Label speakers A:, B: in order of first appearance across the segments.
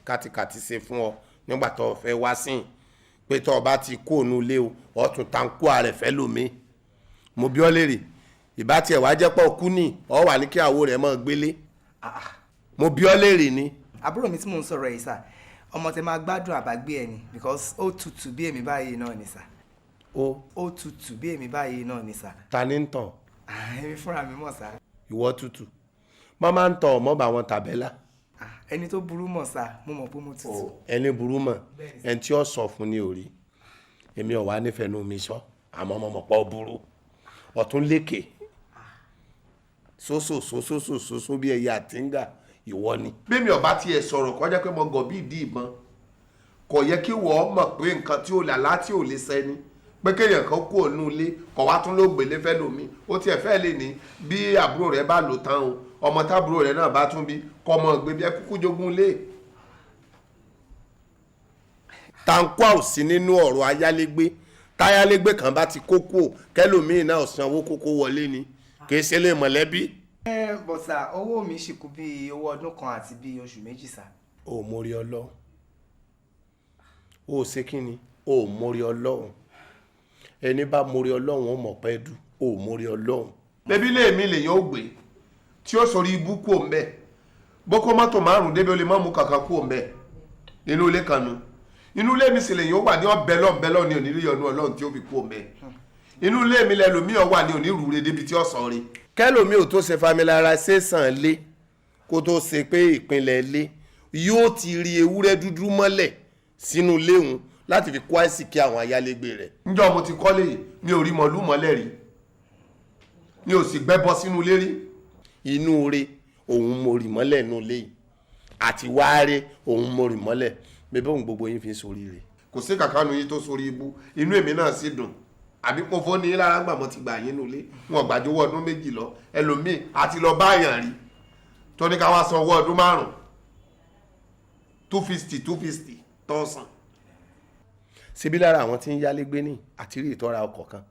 A: Kátikàti ṣe fún ọ nígbà tó o fẹ́ wá sí i pé tó o bá ti kó ònú ilé o, ọ tún tankú ààrẹ fẹ́ lómi. Mo bí ọ léèrè, ìbá tiẹ̀ wá jẹ́ pọ̀ kú ní ọ wà ní kí àwo rẹ̀ mọ́ gbélé. Mo bí ọ léèrè ni.
B: Àbúrò mi tí mò ń sọ̀rọ̀ yìí sà, ọmọ tẹ máa gbádùn àbágbé ẹ ni, because ó tutù bí èmi báyìí náà ni sà.
A: O
B: Ó tutù bí èmi báyìí náà ni sà.
A: Ta ni ń tàn?
B: Ah, èmi fúnra mi mọ̀ sà.
A: Ìwọ tutù mọ́ máa ń tàn ọmọ bá wọn tàbẹ́là.
B: Ah, ẹni tó burú mọ̀ sà, mo mọ̀ pé mo tutù.
A: Ẹni burú mọ̀, ẹni tí ó sọ fún ni òrí. Èmi ò wá nífẹ̀ẹ́ nu mi sọ, àmọ́ mo mọ̀ pọ̀ burú, ọ̀tún lékè sósòsósòsósó bí ẹyẹ àtìngà ìwọ ni. Bẹ́ẹ̀mi ọba tiẹ̀ sọ̀rọ̀ kọjá pé mo gọ̀ bí ìdí ìbọn, kò yẹ kí wọ́n mọ̀ pé nǹkan tí ó là láti ò lè sẹ́ni pé kéèyàn kan kú ònú ilé kọ̀ wá tún ló gbélé fẹ́ lómi. Ó tiẹ̀ fẹ́ lè ní bí àbúrò rẹ̀ bá lò tán o, ọmọ tábúrò rẹ̀ náà bá tún bí kọ́ ọmọ gbé bí ẹ kúkú jogún lé. Tankwa ò sí nínú ọ̀rọ̀ ayálégbé. Táyálégbé kan bá ti kó kúò, kẹlòmíì náà sanwó kókó wọlé ni, kì í ṣe lè mọ̀lẹ́bí.
B: Ẹ bọ̀ sà, owó mi ṣì kù bíi owó ọdún kan àti bíi oṣù 2 sà.
A: O ò mórí Ọlọ́run. O ò ṣe kí ni? O ò mórí Ọlọ́run. Ẹni bá mórí Ọlọ́run, ó mọ̀ pẹ́ dù. O ò mórí Ọlọ́run. Bébí lèmi lèyàn ó gbé tí ó sọrí ibú kú òun bẹ́ẹ̀, bókó mọ́tò márùn-ún débi, ó lè má mú kankan kú òun bẹ́ẹ̀ nínú ilé kan nu. Inú ilé mi sì lèyàn ó wà ní ọbẹ̀ lọ́nbẹ́ lọ́ọ̀ ní onírí ọdún Ọlọ́run tí ó fi kú òun bẹ́ẹ̀. Inú ilé mi lẹ́lòmíì ó wà ní onírúurú débi tí ó sọ rí. Kẹlòmíì ò tó ṣe familiarization lé, kó tó ṣe pé ìpínlẹ̀ ilé yóò ti rí ewúrẹ́ dúdú mọ́lẹ̀ sínú léhun láti fi kó àìsíkí àwọn ayálégbé rẹ̀. Njọ́ mo ti kọ́lé yìí, mi ò rí mọ̀lú mọ́lẹ̀ rí, mi ò sì gbẹ́bọ sínú ilé rí. Inú re òun mo rì mọ́lẹ̀ nínú ilé yìí, àti wáre òun mo rì mọ́lẹ̀ bébí òun gbogbo yín fi ń sórí rẹ̀. Kò sí kàkánù yín tó sórí ibú, inú èmi náà sì dùn. Àbí mo fọ́ ní lára gbà mo ti gbà yín nulẹ̀, wọn gbàjọwọ́ ọdún 2 lọ. Ẹlòmíì àti lọ báyàn rí tó ní ká wá san owó ọdún 5, 250 250 tọ́sán. Síbí lára àwọn tí ń yálé gbé ní àti rí ìtọ́ra ọkọ̀ kan,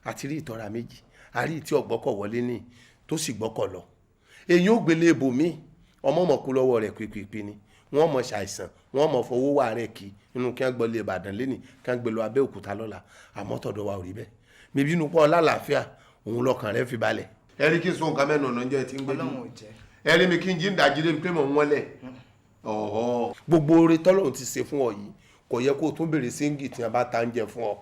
A: àti rí ìtọ́ra méjì, àrí tí ọ̀gbọ́kọ̀ wọlé ní tó sì gbọ́kọ̀ lọ. Èyí ò gbélé ibòmíì, ọmọ mọ̀ kú lọ́wọ́ rẹ̀ pípípí ni. Wọ́n mọ̀ ṣàìsàn, wọ́n mọ̀ fowó wà rẹ̀ kí nínú kí wọ́n gbọ́ lé Ìbàdàn lẹ́nì, kí wọ́n gbé lọ Abẹ́òkúta lọ́la. Àmọ́ tọ̀dọ̀ wa ò rí bẹ́ẹ̀. Bíbí inú pọ̀ lálàáfíà òun lọ́kàn rẹ̀ fi balẹ̀. Ẹ rí kí n so nǹkan mẹ́nu ọ̀nà oúnjẹ tí ń gbé bí.
B: Ọlọ́run ò jẹ́.
A: Ẹ rí mi kí n jí ń dájí débi pé mò ń wọ́lẹ̀. Ọ̀họ́. Gbogbo oore tọ́lọ́run ti ṣe fún ọ yìí, kò yẹ kó o tún béèrè síngì tí wọ́n bá ta ń jẹ fún ọ.